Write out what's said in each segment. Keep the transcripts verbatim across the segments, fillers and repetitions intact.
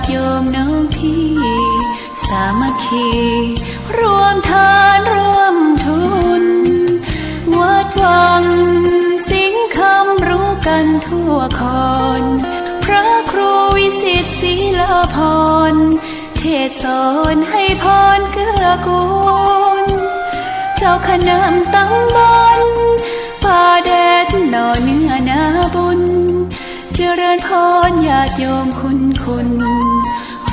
โยมน้องพี่ สามัคคี ร่วมทานร่วมทุน วัดวังสิงห์คำรู้กันทั่วคอน พระครูวิสิตศรีลาภรณ์ เทศน์สอนให้พรเกื้อกูล เจ้าคณะตำบลป่าแดดหน่อเนื้อนาบุญ เจริญพรญาติโยมคุณคุณ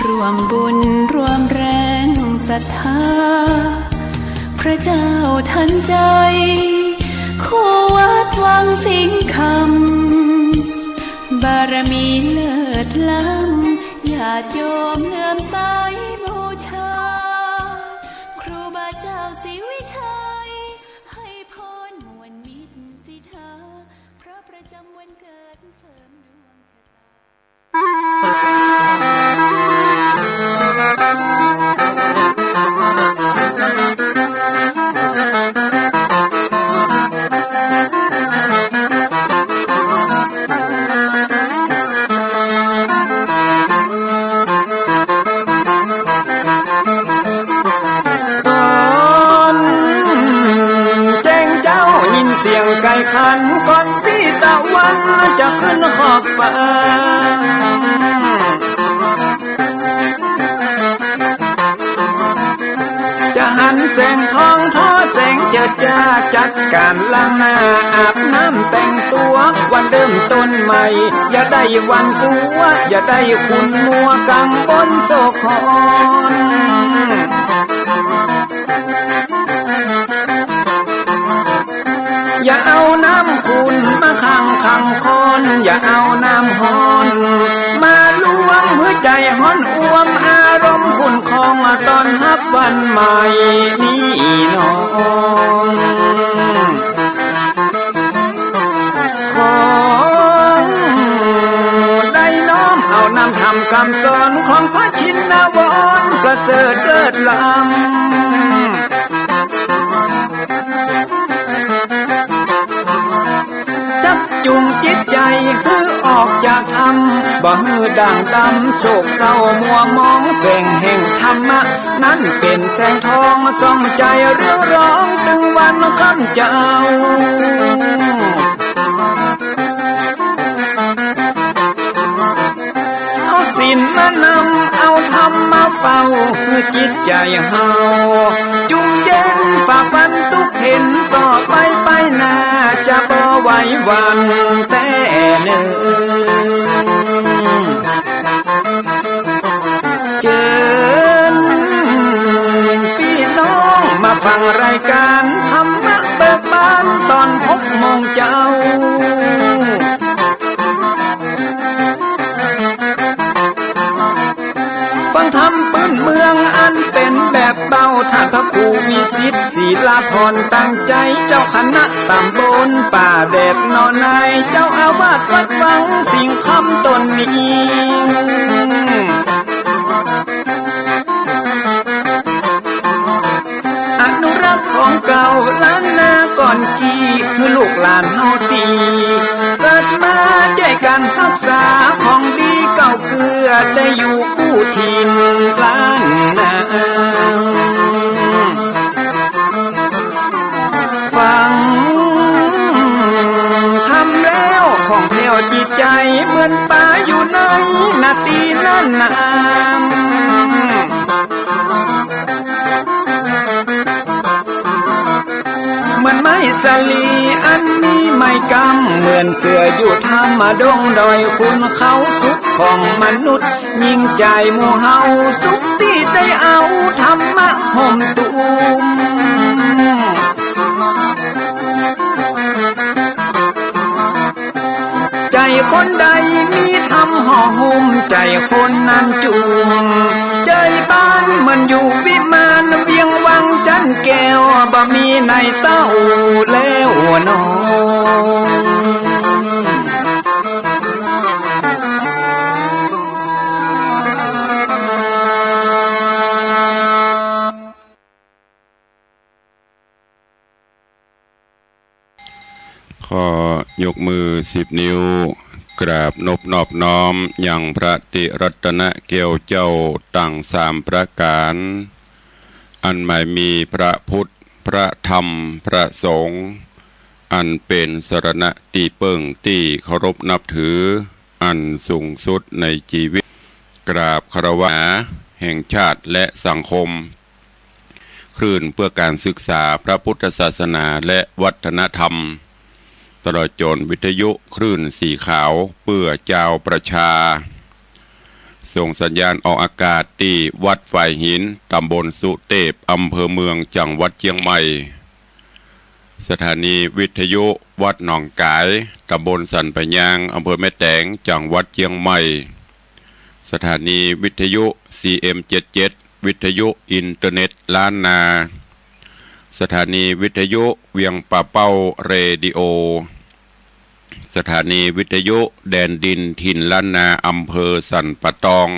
ร่วมบุญร่วมแรงศรัทธา พระเจ้าทันใจ คู่วัดวังสิงห์คำ บารมีเลิศล้ำ ญาติโยมเลื่อมใสบูชา ครูบาเจ้าศรีวิชัย ให้พรมวลมิตรสิทธา พระประจำวันเกิดเสริมดวงชะตา ต๋อนแจ้งเจ๊ายินเสียงไก่ขัน ก่อนปี้ตะวันจะขึ้นขอบฟ้า จะหันแสงทองทอแสงเจิดจ้า จัดก๋านล้างหน้าอาบน้ำแต่งตั๋ว วันเริ่มต้นใหม่ อย่าได้หวั่นกลัว อย่าได้ขุ่นมัวกังวลโศกหอน อย่าเอาน้ำขุ่นมาขังขังคอน อย่าเอาน้ำฮ้อนมาลวงหัวใจ๋ฮ้อนอ่วม อารมณ์ขุ่นคองต้อนฮับวันใหม่นี้น้อง ขอได้น้อมเอานำธรรมกำสอนของพระชินวรประเสริฐเลิศล้ำ จักจุงจิตใจ๋หื้อออกจากถ้ำ บ่หื้อด่างดำ โศกเศร้ามัวหมอง แสงแห่งธรรมะ นั้นเป๋นแสงทองส่องใจ๋เรืองรอง ตึงวันค่ำเจ๊า เอาศีลมานำ เอาธรรมมาเฝ้า หื้อจิตใจ๋เฮาจุ่มเย็น ฝ่าฟันตุ๊กเข็ญ ต่อไปไปหน้า จะบ่ไหวหวั่นแต๊เน่อ เจิญปี้น้องมาฟังรายก๋านธรรมะเบิกบานต๋อนหกโมงเจ๊า ฟังธรรมปื้นเมืองอันเป๋นแบบเบา ท่านพระครูวิสิตศรีลาภรณ์ตั้งใจ๋ เจ้าคณะตำบลป่าแดดหนอใน เจ้าอาวาสวัดวังสิงห์คำต๋นนี้ อนุรักษ์ของเก่าล้านนาก่อนกี้ หื้อลูกหลานเฮาตี้เกิดมาจ้วยกั๋นฮักษาของดีเก่าเกื้อ ได้อยู่กู้ถิ่นล้านนา ฟังธรรมแล้วผ่องแผ้วจิตใจ๋ เหมือนป๋าอยู่ในนาตี้นั้นนา เหมือนไม้สาลีอันมีไม้กำ เหมือนเสื้ออยู่ถ้ำดงดอยขุนเขา สุขของมนุษย์ยิ่งใจ๋หมู่เฮา สุขตี้ได้เอาธรรมะห่มตุ้ม ใจ๋คนใดมีธรรมห่อหุ้ม ใจ๋คนนั้นจุ่ม ใจ๋บ้านเหมือนอยู่วิมาน เวียงวังจันแก้ว บ่มีในเต้าแล้วน้อง ขอยกมือสิบนิ้ว กราบนบนอบน้อมยังพระติรัตนแก้วเจ้าตังสามประก๋าน อันหมายมีพระพุทธ พระธรรม พระสงฆ์ อันเป๋นสรณะตี้เปิ้งตี้เคารพนับถืออันสูงสุดในจีวิต กราบคารวะแห่งชาติและสังคม คลื่นเพื่อการศึกษาพระพุทธศาสนาและวัฒนธรรม ตลอดจ๋นวิทยุคลื่นสีขาวเปื้อจาวประชา ส่งสัญญาณออกอากาศตี้วัดฝายหิน ตำบลสุเตพ อำเภอเมือง จังหวัดเจียงใหม่ สถานีวิทยุวัดหนองก๋าย ตำบลสันป่ายยาง อำเภอแม่แตง จังหวัดเจียงใหม่ สถานีวิทยุ ซีเอ็ม เจ็ดเจ็ด วิทยุอินเทอร์เน็ตล้านนา สถานีวิทยุเวียงป่าเป้าเรดิโอ สถานีวิทยุแดนดินถิ่นล้านนา อำเภอสันป่าตอง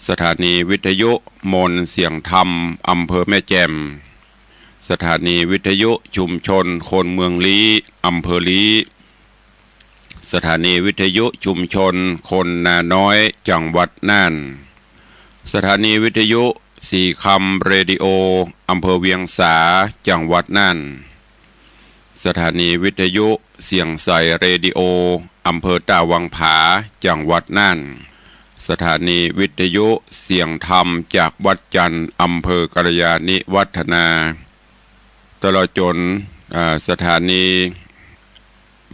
สถานีวิทยุมนต์เสียงธรรม อำเภอแม่แจ่ม สถานีวิทยุชุมชนคนเมืองลี้ อำเภอลี้ สถานีวิทยุชุมชนคนนาน้อย จังหวัดน่าน สถานีวิทยุสีคำเรดิโอ อำเภอเวียงสา จังหวัดน่าน สถานีวิทยุเสียงใสเรดิโอ อำเภอต้าวังผา จังหวัดน่าน สถานีวิทยุเสียงธรรมจากวัดจันทร์ อำเภอกัลยาณิวัฒนา ตลอดจ๋น อ่า สถานี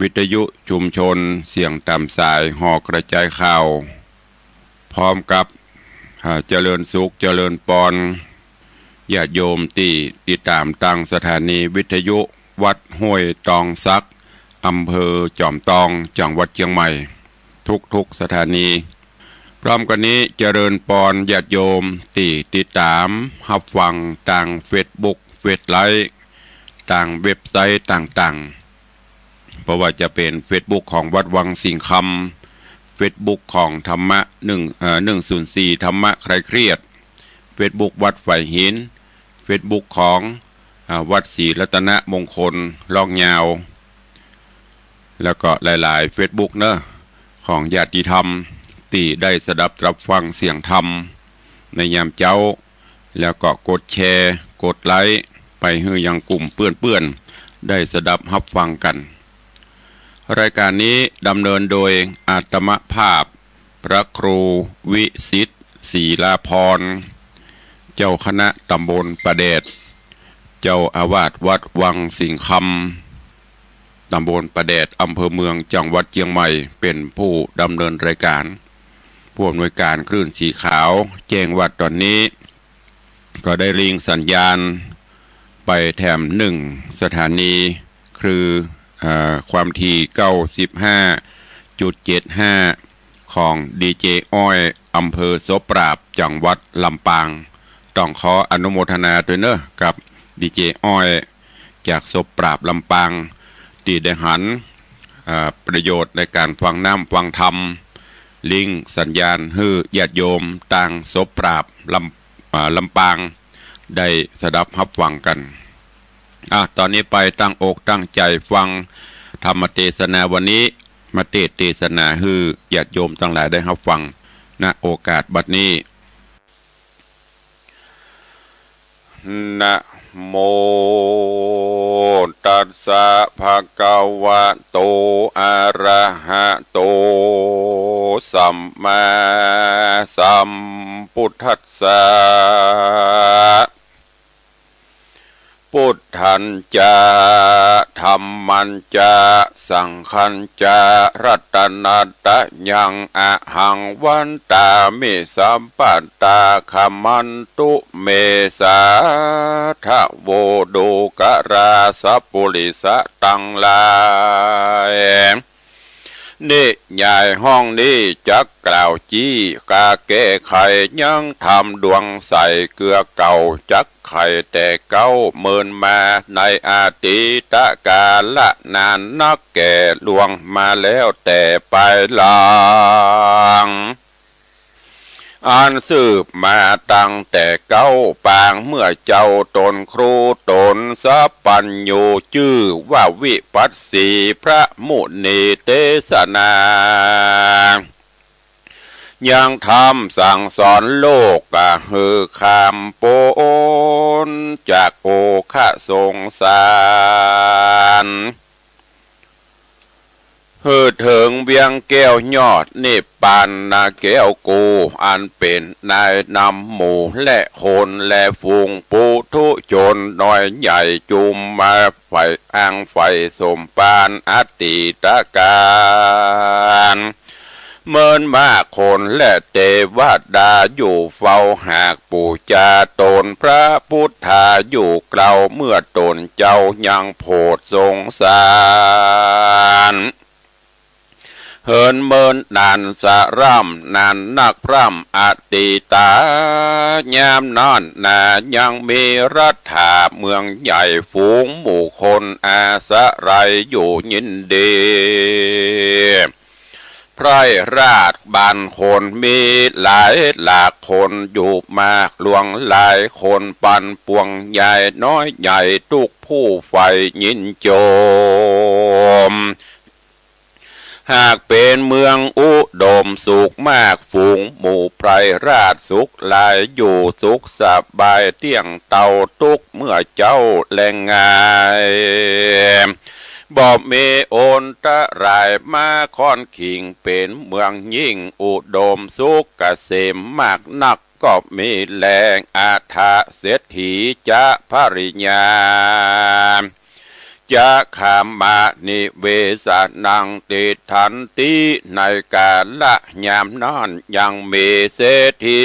วิทยุชุมชนเสียงต๋ามสายหอกระจายข่าว พร้อมกับ อ่า เจริญสุข เจริญปอน ญาติโยมตี้ติดต๋ามตางสถานีวิทยุวัดห้วยตองสัก อำเภอจอมตอง จังหวัดเจียงใหม่ ทุกๆ สถานี พร้อมกั๋นนี้เจริญปอนญาติโยมตี้ติดต๋ามฮับฟังตางเฟซบุ๊ก เฟซไลฟ์ ตางเว็บไซต์ต่างๆ บ่ว่าจะเป๋นเฟซบุ๊กของวัดวังสิงห์คำ เฟซบุ๊กของธรรมะหนึ่ง เอ่อ หนึ่งศูนย์สี่ ธรรมะคลายเครียด เฟซบุ๊กวัดฝายหิน เฟซบุ๊กของ อ่า วัดศรีรัตนมงคล ลอกยาว แล้วก็หลายๆ เฟซบุ๊กเนาะ ของญาติธรรมตี้ได้สดับฮับฟังเสียงธรรมในยามเจ๊า แล้วก็กดแชร์ กดไลก์ไปหื้อยังกลุ่มเปื้อนๆ ได้สดับฮับฟังกั๋น รายการนี้ดำเนินโดยอาตมาภาพ พระครูวิสิทธิ์ ศรีลาภรณ์ เจ้าคณะตำบลป่าแดด เจ้าอาวาสวัดวังสิงห์คำ ตำบลป่าแดด อำเภอเมือง จังหวัดเจียงใหม่ เป๋นผู้ดำเนินรายการ ผู้อำนวยการคลื่นสีขาว แจ้งว่าต๋อนนี้ ก็ได้ลิงก์สัญญาณไปแถมหนึ่งสถานี คือ เอ่อ ความถี่ เก้าสิบห้าจุดเจ็ดห้า ของดีเจอ้อย อำเภอโสปราบ จังหวัดลำปาง ต้องขออนุโมทนาตวยเนาะ กับดีเจอ้อย จากโสปราบ ลำปาง ตี้ได้หัน เอ่อ ประโยชน์ในก๋านฟังน้ำฟังธรรม ลิงก์สัญญาณหื้อญาติโยมตางโสปราบ ลำ อ่า ลำปาง ได้สดับฮับฟังกั๋น อ่ะ ต๋อนนี้ไปตั้งอกตั้งใจ๋ฟังธรรมเตสนาวันนี้ มาเตสน์เตสนาหื้อญาติโยมตังหลายได้ฮับฟัง ณ โอกาสบัดนี้ นะโมตัสสะ ภะคะวะโต อะระหะโต สัมมาสัมพุทธัสสะ พุทธัญจะ ธัมมัญจะ สังฆัญจะ รัตนะตะยัง อะหัง วันตามิ สัพพะตา ขะมันตุ เม สาธะโว ดูกะรา สัปปุริสะตังหลาย นิยายห้องนี้จักกล่าวจี้ ก๋าแก้ไขยังธรรมดวงใสเกือเก่า จักไขแต่เก๊าเมินมาในอดีตกาลนานนัก แก่ล่วงมาแล้วแต่ปายหลัง อันสืบมาตั้งแต่เก๊าปาง เมื่อเจ้าตนครูตนสัพพัญญู จื้อว่าวิปัสสีพระมุนีเตสนา ยังธรรมสั่งสอนโลก หื้อข้ามป๊นจากโอฆะสงสาร หื้อเถิงเวียงแก้วยอดนิพพานนาแก้วกู อันเป๋นนายนำหมู่และคนและฝูงปุถุชนน้อยใหญ่ จุมมาใฝ่อังใฝ่สมภารอตีตกาล เมินมากคนและเตวดาอยู่เฝ้าหากปู๋จาต๋น พระปุทธาอยู่เกล้า เมื่อต๋นเจ้ายังโผดสงสาร เหินเมินนานสะร่ำนานนักพร่ำอตีตา ยามนั้นนายังมีรัฐาเมืองใหญ่ ฝูงหมู่คนอาศัยอยู่ยินดี ไพร่ราชบ้านคนมีหลายหลากคน อยู่มากหลวงหลายคน ปันปวงใหญ่น้อยใหญ่ ตุ๊กผู้ใฝ่ยินจม หากเป๋นเมืองอุดมสุขมาก ฝูงหมู่ไพร่ราชสุขหลาย อยู่สุขสบายเตี้ยงเตา ตุ๊กเมื่อเจ๊าแลงงาย บ่มีอันตรายมาค่อนขิง เป๋นเมืองยิ่งอุดมสุขเกษมมากนัก ก็มีแล อัฏฐเศรษฐีจะภริยา จะขามะนิเวสะนังติฏฐันติ ในกาละยามนั้นยังมีเศรษฐี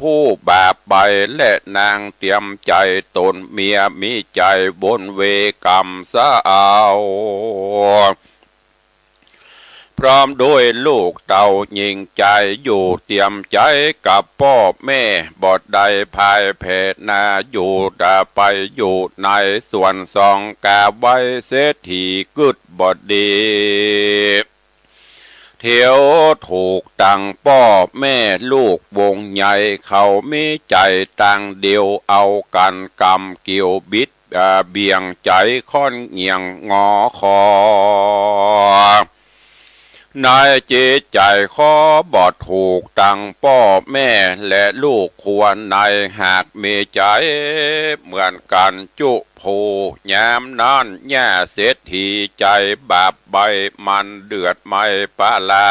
ผู้บาปไป และนางเตรียมใจ๋ต๋นเมีย มีใจ๋วนเวกรรมเศร้า พร้อมด้วยลูกเต้าหญิงใจ๋ อยู่เตรียมใจ๋กับป้อแม่ บ่ได้พ่ายแพ้นา อยู่ดาไปอยู่ในสวนสองกาไว้ เศรษฐีกึ๊ดบ่ดี เตียวถูกตังป้อแม่ลูกวงใหญ่ เขามีใจ๋ตังเดียว เอากั๋นกำเกี่ยวบิด อ่า เบี่ยงใจ๋ค่อนเหงี่ยงงอคอ ในจิตใจ๋ขอบ่ถูกตังป้อแม่และลูกครัวใน หากมีใจ๋เหมือนกั๋นจุผู้ ยามนั้นย่าเศรษฐีใจ๋บาปไป มันเดือดไหม้ปาลา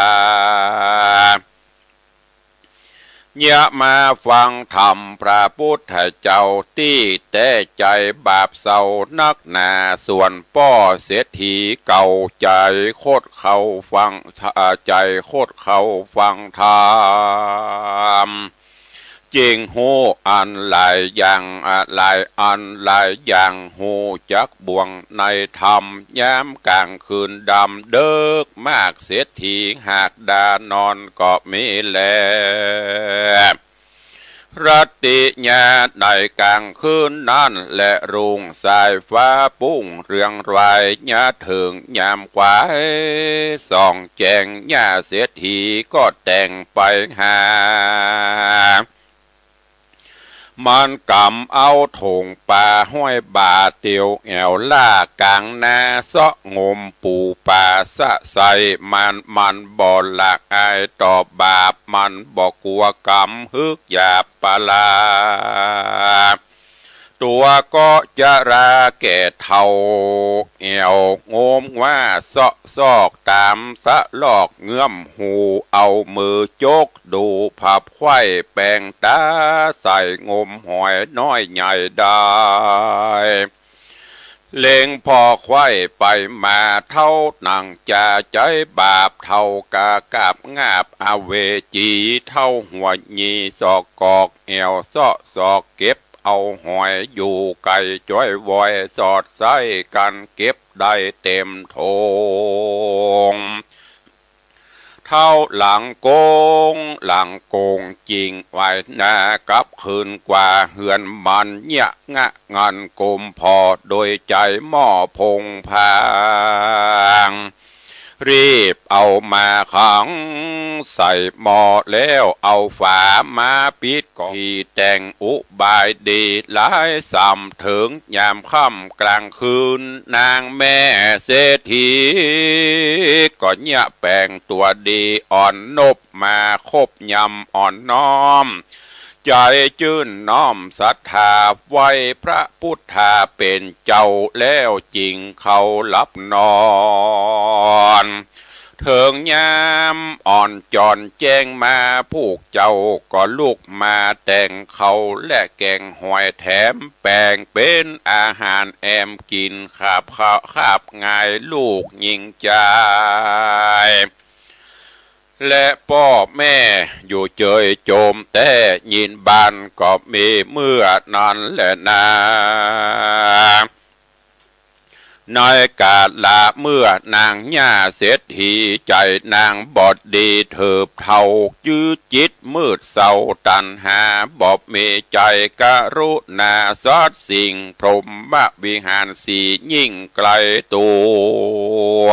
เยียะมาฟังธรรมพระปุทธเจ้า ตี้แต๊ใจ๋บาปเศร้านักหนา ส่วนป้อเศรษฐีเก่าใจ๋คดเข้าฟัง อ่า ใจ๋คดเข้าฟังธรรม จึงฮู้อันหลายอย่าง อ่า หลายอันหลายอย่าง ฮู้จักบ่วงในธรรม ยามก๋างคืนดำเดิ็กมาก เศรษฐีหากดานอนก็มีแล รัตติญาในก๋างคืนนั้น และรุ่งสายฟ้าปุ้งเรืองราย ยะเถิงยามควายส่องแจ้ง ย่าเศรษฐีก็แต่งไปหา มันก๋ำเอาถงป๋าห้อยบ่า เตียวแอ่วล้าก๋างนา เซาะงมปู๋ป๋าสะใส มัน มันบ่ละอายต่อบาป มันบ่กั๋วกรรม ฮึกหยาบปาลา ตั๋วก็จะราแก่เฒ่า แอ่วงมว่าเซาะซอกต๋ามสะลอกเงื้อมหู เอามือจกดูผับไขว้แปงต๋าใส่ งมหอยน้อยใหญ่ได้ เล็งผ่อไขว้ไปมา เฒ่าหนังจาใจ๋บาป เฒ่ากะกาบงาบอเวจี เฒ่าหัวหยีสอกกอก แอ่วเซาะซอกเก็บเอาหอย อยู่ไก๋จ้อยวอย สอดใส้กั๋นเก็บได้เต๋มถง เฒ่าหลังโก๋ง หลังโก๋งจิ่งไหว้นา กลับคืนกว่าเฮือนมัน เยียะงะงันกุมผ่อ โดยใจ๋หม้อพงพาง รีบเอามาขังใส่หม้อแล้วเอาฝามาปิดก่อน ตี้แต่งอุบายดีหลายส่ำ เถิงยามค่ำกลางคืน นางแม่เศรษฐีก็เยียะแป๋งตั๋วดี อ่อนนบมาคบยำอ่อนน้อม ใจ๋จื้นน้อมศรัทธา ไหว้พระปุทธาเป๋นเจ้า แล้วจึงเข้าหลับนอน เถิงยามอ่อนจ่อนแจ้งมา ผู้เจ้าก็ลุกมาแต่งข้าวและแก๋งหอย แถมแป๋งเป๋นอาหารแอมกิ๋น คาบข้าวคาบงายลูกญิงจาย และป้อแม่อยู่เจยโจมแต๊ ยินบานก็มีเมื่อนั้นแหละนา ในกาละเมื่อนางย่าเศรษฐี ใจ๋นางบอดดีเถิบเฒ่า จื้อจิตมืดเศร้าตัณหา บ่มีใจ๋กรุณาสัตว์สิ่ง พรหมวิหารสี่ยิ่งไกลตั๋ว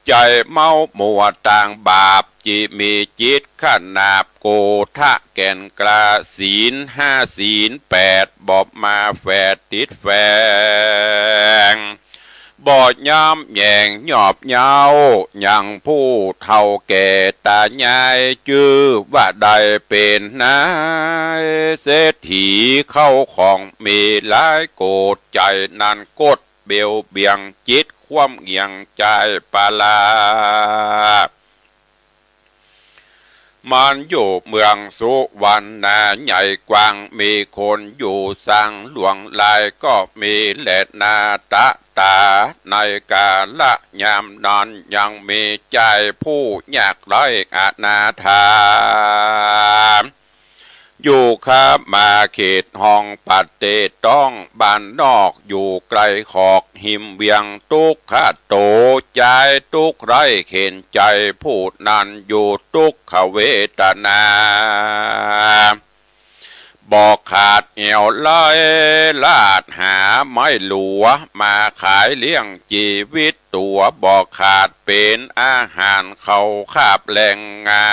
ใจ๋เมามัวตางบาป จิมีจิตขนาบโกธะแก่นกล้า ศีลห้าศีลแปดบ่มาแฝดติดแฝง บ่ย้ำแยงยอบเย้ายังผู้เฒ่าแก่ตายาย จื้อว่าได้เป๋นนายเศรษฐี เข้าของมีหลายโกด ใจ๋นั้นกด เบลเบี่ยงจิตคว่ำเอียงใจ๋ปาลา มันอยู่เมืองสุวรรณาใหญ่กว้าง มีคนอยู่สังหลวงหลายก็มีแลนา ตะต๋าในกาละยามนั้น ยังมีใจ๋ผู้ยากไร้อนาถา อยู่ข้ามมาเขตห้องประเทศ ต๊องบ้านนอกอยู่ไกลขอก หิมเวียงตุ๊กขโต ใจ๋ตุ๊กข์ไร้เข็ญใจ๋ ผู้นั้นอยู่ตุ๊กขเวทนา บ่ขาดแอ่วไร้ลาดหาไม้หลัว มาขายเลี้ยงจีวิตตั๋ว บ่ขาดเป๋นอาหารเข้าคาบแลงงา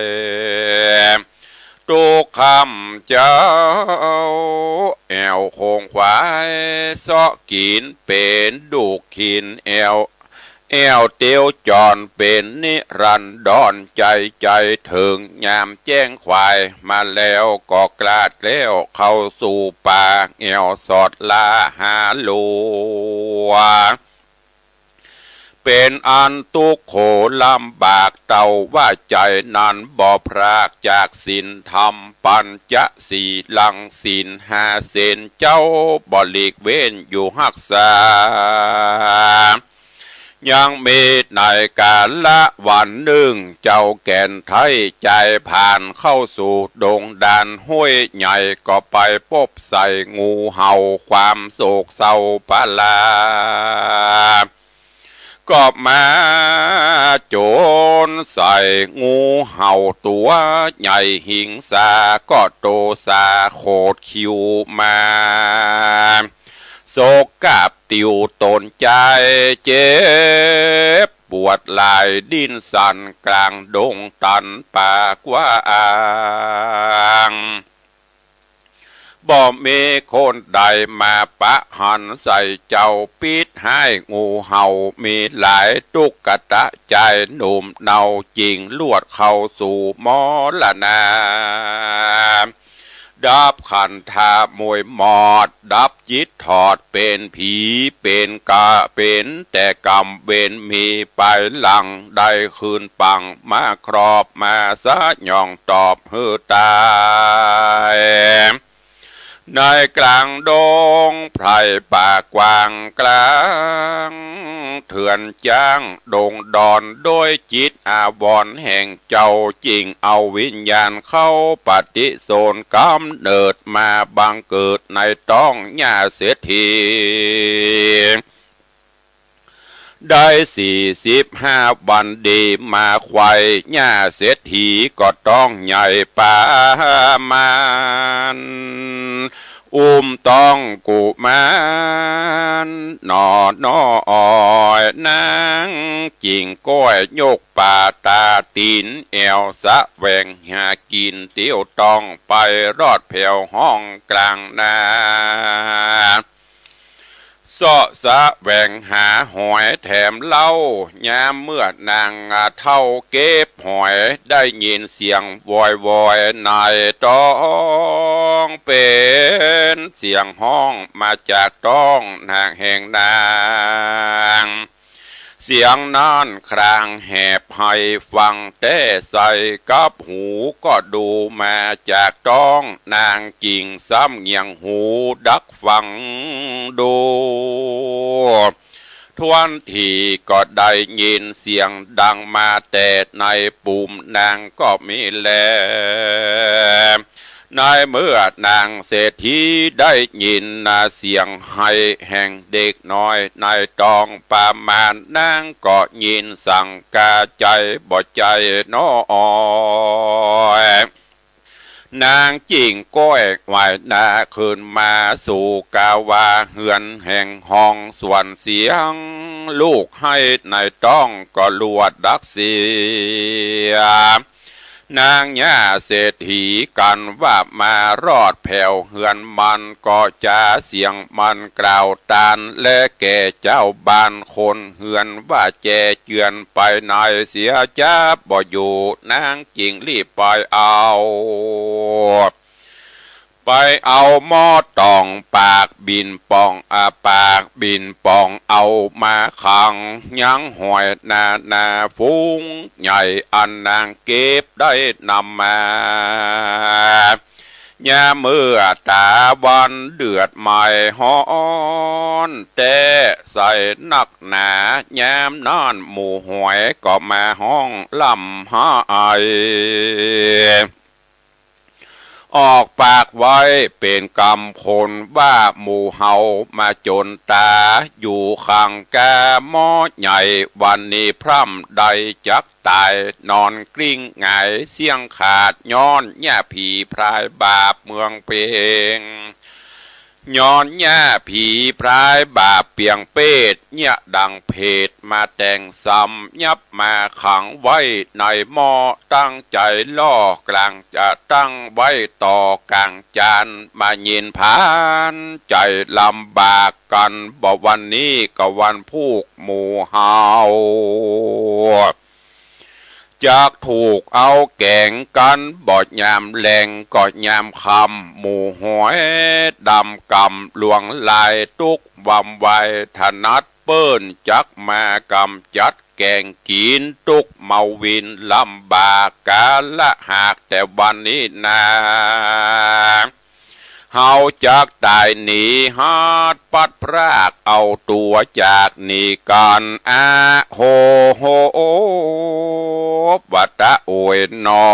ย ตุ๊กค่ำเจ๊า แอ่วโคงควายเซาะกิ๋น เป๋นดูกขินแอ่ว แอ่วเตียวจรเป๋นนิรันดร ใจ๋ใจ๋เถิงยามแจ้งควาย มาแล้วก็กลาดแล้วเข้าสู่ป่า แอ่วสอดลาหาหลัว เป๋นอันตุ๊กข์โขลำบาก เต้าว่าใจ๋นั้นบ่พรากจากศีลธรรม ปัญจสีลังศีลห้าเส้น เจ้าบ่หลีกเว้นอยู่ฮักษา ยังมีในกาละวันนึ่ง เจ้าแก่นไท้ใจ๋ผ่านเข้าสู่ดงดานห้วยใหญ่ ก็ไปปบใส่งูเห่า ความโศกเศร้าปลา ก็มาโจ๋นใส่งูเห่าตั๋วใหญ่หิงสา ก็โตสาโขดคิ้วมา โศกกาบติวตนใจ๋เจ็บปวดหลาย ดิ้นสั่นกลางดงตันปากว้าง บ่มีคนใดมาปะหันใส่เจ้า ปิดฮ้ายงูเห่ามีหลาย ตุ๊กตะใจ๋หนุ่มเนาจึงลวดเข้าสู่มรณา ดับขันธาหมวยหมอด ดับจิตถอดเป๋นผี เป๋นกา เป๋นแต่กรรมเวรมีไปหลัง ได้คืนปังมาครอบมาสยอง ตอบหื้อต๋าย ในกลางดงไพรป่ากว้างกลางเถื่อนจ๊าง ดงดอนโดยจิตอาวรณ์แห่งเจ้า จึงเอาวิญญาณเข้าปฏิสนธิกำเนิดมาบังเกิดในต๊องย่าเศรษฐี ได้สี่สิบห้าวันดีมาไขว่ ย่าเศรษฐีก็ต๊องใหญ่ประมาณ อุ้มต๊องกุมาร นั้นหนอน้อย นางจิ่งก้อยยกป่าตาตี๋นแอ่ว แสวงหากิ๋นเตียวต้องไปรอดแผวห้องกลางนา เซาะแสวงหาหอยแถมเหล้า ยามเมื่อนางเฒ่าเก็บหอย ได้ยินเสียงวอยวอยในต๊อง เป๋นเสียงฮ้องมาจากต๊องนางแห่งนาง เสียงนั้นคลางแหบไฮฟังแต๊ใส กับหูก็ดูมาจากต๊องนางจิ่ง ซ้ำเงี่ยงหูดักฟังดู ถ้วนทีก็ได้ยินเสียงดังมาแต่ในปูมนางก็มีแล ในเมื่อนางเศรษฐีได้ยินนาเสียงไฮแห่งเด็กน้อยในต๊องประมาณ นางก็ยินสังกาใจ๋บ่ใจ้น้อย นางจิ่งก้อยไหว้หน้าขึ้นมาสู่กาวาเฮือนแห่งห้อง ส่วนเสียงลูกไฮในต๊องก็ลัวดักเสีย นางย่าเศรษฐีกั๋นว่ามารอดแผวเฮือนมัน ก็จ๋าเสียงมันกล่าวตานและแก่เจ้าบ้านคนเฮือนว่า แจเจือนไปในเสียจ๊าบ่อยู่ นางจิ่งรีบไปเอา ไปเอาหม้อต๋องปากบิ่นป่อง อา ปากบิ่นป่องเอามาขัง ยังหอยนานาฝูงใหญ่ อันนางเก็บได้นำมา ยามเมื่อต๋าวันเดือดไหม้ฮ้อนแต๊ใสนักหนา ยามนั้นหมู่หอยก็มาฮ้องร่ำไห้ ออกปากไว้เป๋นกำคนว่า หมู่เฮามาจ๋นต๋า อยู่ขังก้าหม้อใหญ่ วันนี้พร่ำได้จักต๋าย นอนกลิ้งหงายเสี้ยงขาด ย้อนหญ้าผีพรายบาปเมืองเปง ย้อนหญ้าผีพรายบาปเปียงเปต เยียะดังเผดมาแต่งซ้ำ ยับมาขังไว้ในหม้อ ตั้งใจ๋ล่อกลางจะตั้งไว้ต่อกลางจาน มายินผานใจ๋ลำบากกั๋น บ่วันนี้ก็วันพูกหมู่เฮา จักถูกเอาแก๋งกั๋น บ่ยามแลงก็ยามค่ำ หมู่หอยดำกำลวงลาย ตุ๊กวำไวถนัดเปิ้น จักมากำจัดแก๋งกิ๋น ตุ๊กเมาวินลำบากกาละ หากแต่วันนี้นา เฮาจักต๋ายหนีฮัดปัดพรากเอาตั๋วจากหนีกั๋น อะโห โห วะตะโอยหนอ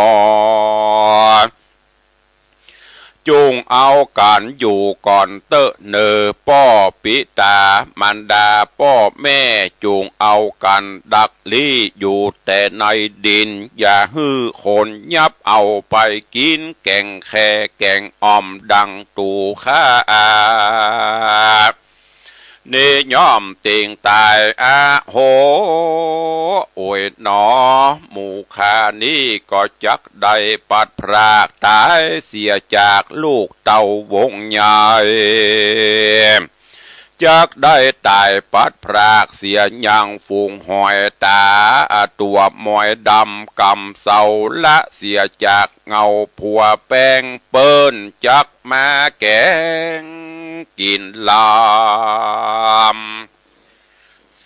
จุ่งเอากั๋นอยู่ก่อนเต๊อะเน่อ ป้อปิต๋ามารดาป้อแม่ จุ่งเอากั๋นดักลี้อยู่แต่ในดิน อย่าหื้อคนยับเอาไปกิ๋น แก๋งแคแก๋งอ่อมดังตั๋วข้า นี้ย่อมเต็งต๋าย อะโห โอยหนอ หมู่ข้านี้ก็จักได้ปัดพรากต๋ายเสียจากลูกเต้าวงใหญ่ จักได้ต๋ายปัดพรากเสียยังฝูงหอยต๋า ตั๋วมอยดำกำเซาละ เสียจากเงาผัวแป้งเปิ้น จักมาแก๋งกิ๋นลำ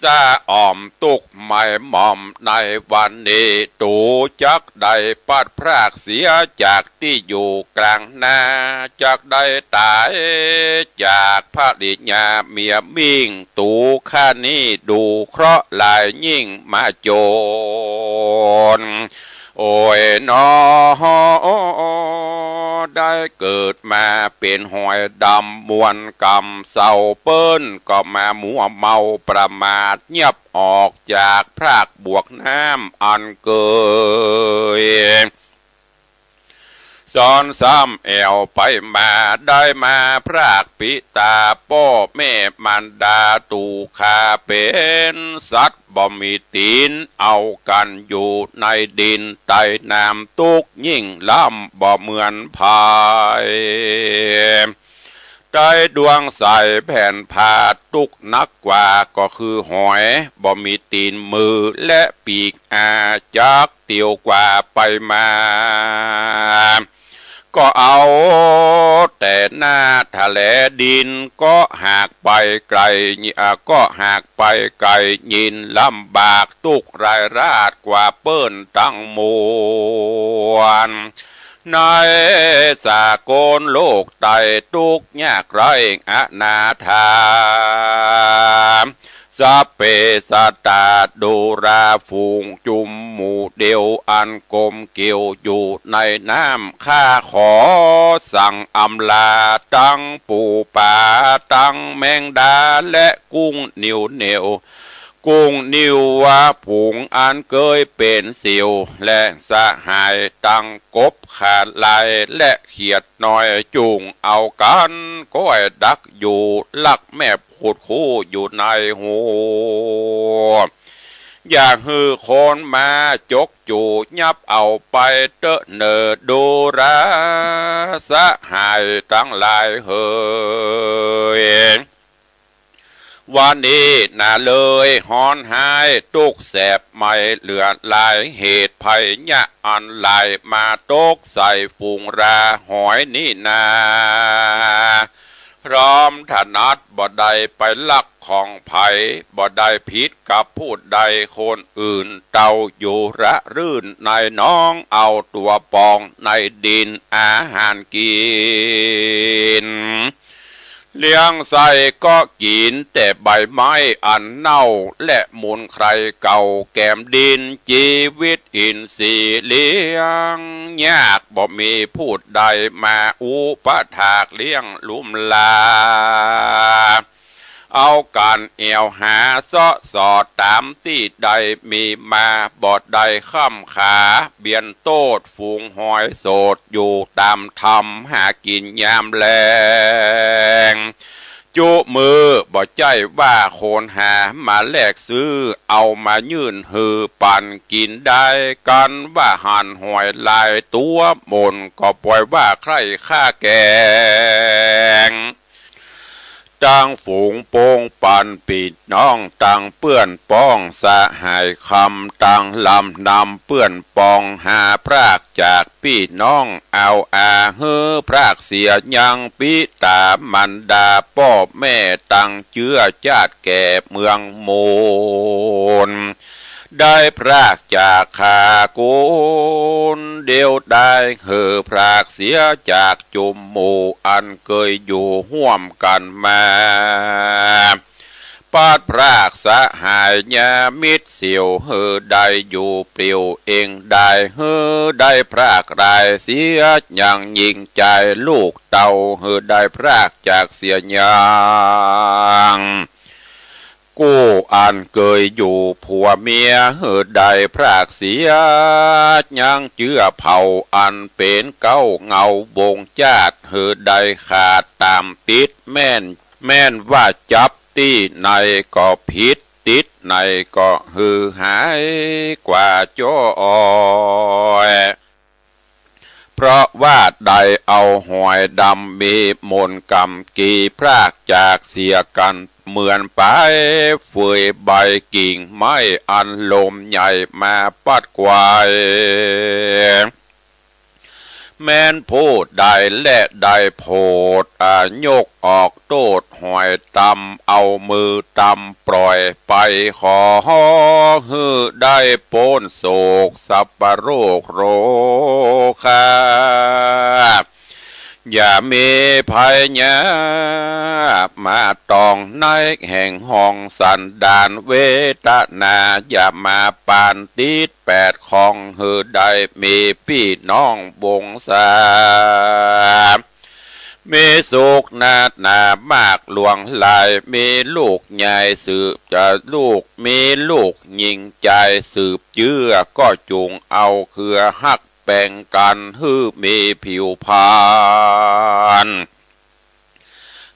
สะอ่อมตุ๊กข์ไหม้หมองในวันนี้ ตั๋วจักได้ปัดพรากเสียจากตี้อยู่กลางนา จักได้ต๋ายจากภริยาเมียมิ่ง ตั๋วข้านี้ดูเคราะห์หลายยิ่งมาจ๋น โอยหนอ ได้เกิดมาเป๋นหอยดำมวลกำเซา เปิ้นก็มามัวเมาประมาท เยียบออกจากพรากบวกน้ำอันเกย สอนซ้ำแอ่วไปมา ได้มาพรากปิต๋าป้อแม่มารดา ตุ๊กข์เป๋นสัตว์บ่มีตี๋น เอากั๋นอยู่ในดินใต้น้ำ ตุ๊กข์ยิ่งล้ำบ่เหมือนใผ ใต้ดวงใสแผ่นผ้า ตุ๊กข์นักกว่าก็คือหอย บ่มีตี๋นมือและปีก อาจักเตียวกว่าไปมา ก็เอาแต่หน้าทะแลดิน ก็หากไปไก๋ อ่า ก็หากไปไก๋ยิ่งลำบาก ตุ๊กข์ร้ายราดกว่าเปิ้นตังมวล ในสากลโลกใต้ ตุ๊กข์ยากไร้อนาถา สัพเพสัตตา ดูราฝูงจุมหมู่เดียว อันกลมเกลียวอยู่ในน้ำ ข้าขอสั่งอำลาตังปู๋ป๋า ตังแมงดาและกุ้งเหนียวเหนียว กุ้งเหนียวว่าฝูงอันเกยเป๋นเสี่ยว และสหายตังกบขาลายและเขียดน้อย จุ่งเอากั๋นก้อยดักอยู่ ลักแมบขุดคูอยู่ในฮู อย่าหื้อคนมาจกจู๋ ยับเอาไปเต๊อะเน่อ ดูราสหายตังหลายเหย วันนี้นาเลยฮ้อนฮ้าย ตุ๊กข์แสบไหม้เหลือหลาย เหตุภัยยะอันหลาย มาตกใส่ฝูงราหอยนี่นา พร้อมถนัด บ่ได้ไปลักของใผ บ่ได้ผิดกับผู้ใดคนอื่น เต้าอยู่ระรื่นในหนอง เอาตั๋วปองในดินอาหารกิ๋น เลี้ยงไส้ก็กิ๋นแต่ใบไม้อันเน่า และมูลไคลเก่า แกมดินจีวิตอินทรีย์เลี้ยงยาก บ่มีผู้ใดมาอุปถากเลี้ยงลุมลา เอากั๋นแอ่วหาเซาะสอดต๋ามตี้ใดมีมา บ่ได้ค่ำขา เบียนโต้ษฝูงหอยโสด อยู่ต๋ามถ้ำหากิ๋นยามแลง จุมื้อบ่ใจ้ว่าคนหามาแลกซื้อ เอามายื่นหื้อปั๋นกิ๋นได้ กันว่าหันหอยหลายตั๋วหม่น ก็ป่อยว่าใคร่ฆ่าแกง ตังฝูงปงปันปี้น้อง ตังเปื้อนป้องสหายคำ ตังลำนำเปื้อนปอง หาพรากจากปี้น้อง เอาอาหื้อพรากเสียยัง ปิต๋ามารดาป้อแม่ ตังเจื้อจาติแก่เมืองมูล ได้พรากจากข้าคนเดียว ได้หื้อพรากเสียจากจุมหมู่ อันเกยอยู่ฮ่วมกั๋นมา ปัดพรากสหายญามิตรเสี่ยว หื้อได้อยู่เปลี่ยวเอง ได้หื้อได้พรากหลายเสีย ยังยิ่งใจ๋ลูกเต้า หื้อได้พรากจากเสียยัง กู้อันเกยอยู่ผัวเมีย หื้อได้พรากเสีย ยังเจื้อเผ่าอันเป๋นเก๊าเหง้าวงจาติ หื้อได้ขาดต๋ามติด แม่น แม่นว่าจับตี้ไหนก็ผิด ติดไหนก็หื้อหายกว่าจ้อย เพราะว่าได้เอาหอยดำมีมนต์กำกี พรากจากเสียกั๋นเหมือนปายเฟย ใบกิ่งไม้อันลมใหญ่มาปัดไกว แม้นผู้ใดแลได้โผด อ่า ยกออกโต้ษหอยตำ เอามือตำปล่อยไป ขอหื้อได้ป๊นโศกสัพพะโรคโรคา อย่ามีภัยยามาต้องในแห่งห้องสันดานเวทนา อย่ามาปานติดแปดของ หื้อได้มีปี้น้องวงศา มีสุขนาดหนามากหลวงหลาย มีลูกใหญ่สืบจะลูก มีลูกยิ่งใจ๋สืบเจื้อ ก็จุ่งเอาเครือฮัก ป๋งกั๋นหื้อมีผิวพรรณ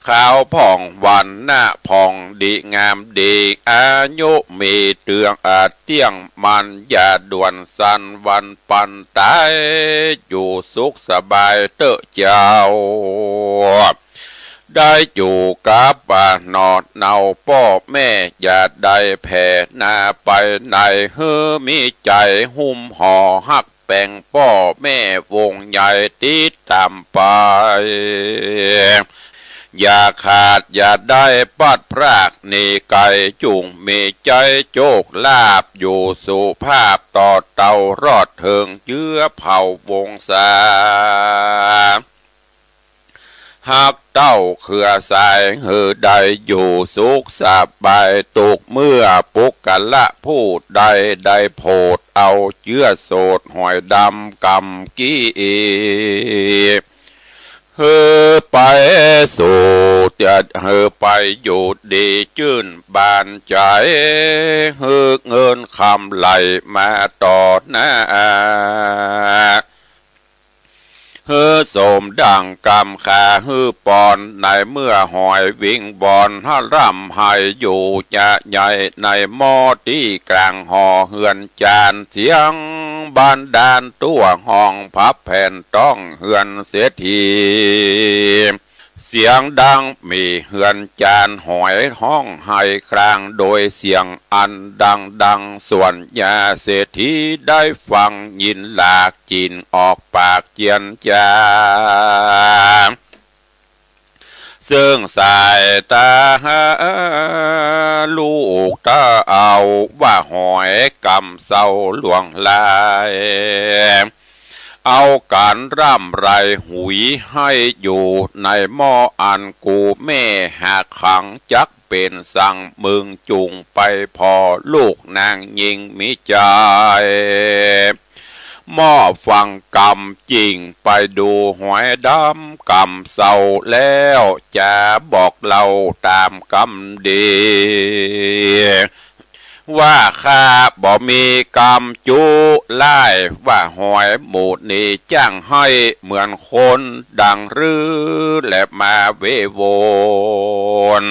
ขาวผ่องวรรณะผ่องดีงามดี อายุมีเตื้องอาจเตี้ยงมั่น อย่าด่วนสั้นวันปานต๋าย อยู่สุขสบายเต๊อะเจ้า ได้อยู่กับป้าหนอดเนาป้อแม่ อย่าได้แผ่หน้าไปไหน หื้อมีใจ๋หุ้มห่อฮัก แป๋งป้อแม่วงใหญ่ติดต๋ามไป อย่าขาดอย่าได้พลัดพรากหนีไก๋ จุ่งมีใจ๊โจคลาภ อยู่สุภาพต่อเต้ารอดเถิงเจื้อเผ่าวงศา ฮักเต้าเครือสาย หื้อได้อยู่สุขสบาย ตุ๊กเมื่อปุคคละผู้ใด ได้โผดเอาเจื้อโสดหอยดำกำกี้ หื้อไปสู่ หื้อไปอยู่ดีจื้นบานใจ๋ หื้อเงินคำไหลมาต่อหน้า หื้อสมดั่งกำขาหื้อปอน ในเมื่อหอยวิงวอน หาร่ำไห้อยู่จะใหญ่ ในหม้อตี้กลางหอเฮือนจาน เสียงบานดาลตั๋วห้องพับแผ่นต้องเฮือนเศรษฐี เสียงดังมีเฮือนจานหอยฮ้องไห้คราง โดยเสียงอันดังๆ ส่วนญาเศรษฐีได้ฟังยินหลาก จิ่นออกปากเจียนจา ซึ่งสายต๋าลูกต๋าเอา ว่าหอยกำเซาหลวงหลาย เอาก๋านร่ำไรหุยให้อยู่ ในหม้ออันกูแม่หากขัง จักเป๋นสังมึงจุ่งไปผ่อ ลูกนางญิงมีใจ๋ หม้อฟังกำจิ่งไปดูหอยดำกำเซาแล้ว จะบอกเล่าต๋ามกำดี ว่าข้าบ่มีกำจุร้าย ว่าหอยหมู่นี้จ้างไห้เหมือนคนดังรือ และมาเววน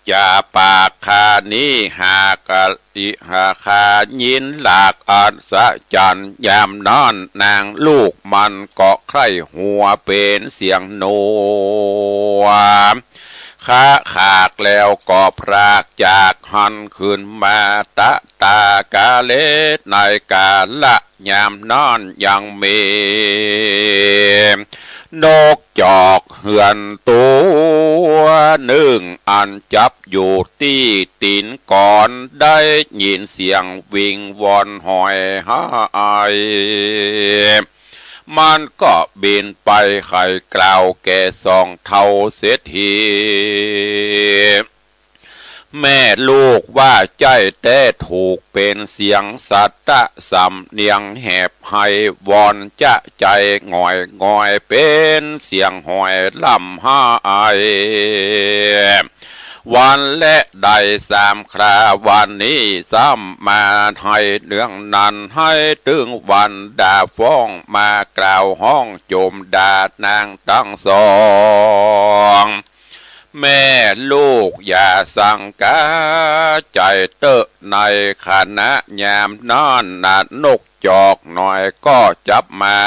จะปากข้านี้หากอิหาข้ายินหลากอัศจรรย์ ยามนั้นนางลูกมันก็ใคร่หัวเป๋นเสียงหนัว คะขากแล้วก็พรากจากหั้นคืนมา ตะตากาเล ในกาละยามนั้นยังมี นกจอกเฮือนตั๋วนึ่ง อันจับอยู่ตี้ตี๋นก๋อน ได้ยินเสียงวิงวอนหอยไห้ มันก็บินไปไขกล่าวแก่สองเฒ่าเศรษฐี แม่ลูกว่าใจ้แต๊ถูก เป๋นเสียงสัตตะสำเนียงแหบไห้วอนจะใจ๋หงอยงอย เป๋นเสียงหอยร่ำไห้ วันและได้สามครา วันนี้ซ้ำมาไห้เนืองนั้น ไห้ตึงวันด่าฟ้อง มากล่าวฮ้องโจมด่านางตังสอง แม่ลูกอย่าสังก๋าใจ๋เต๊อะ ในขณะยามนั้นน่ะ นกจอกน้อยก็จับมา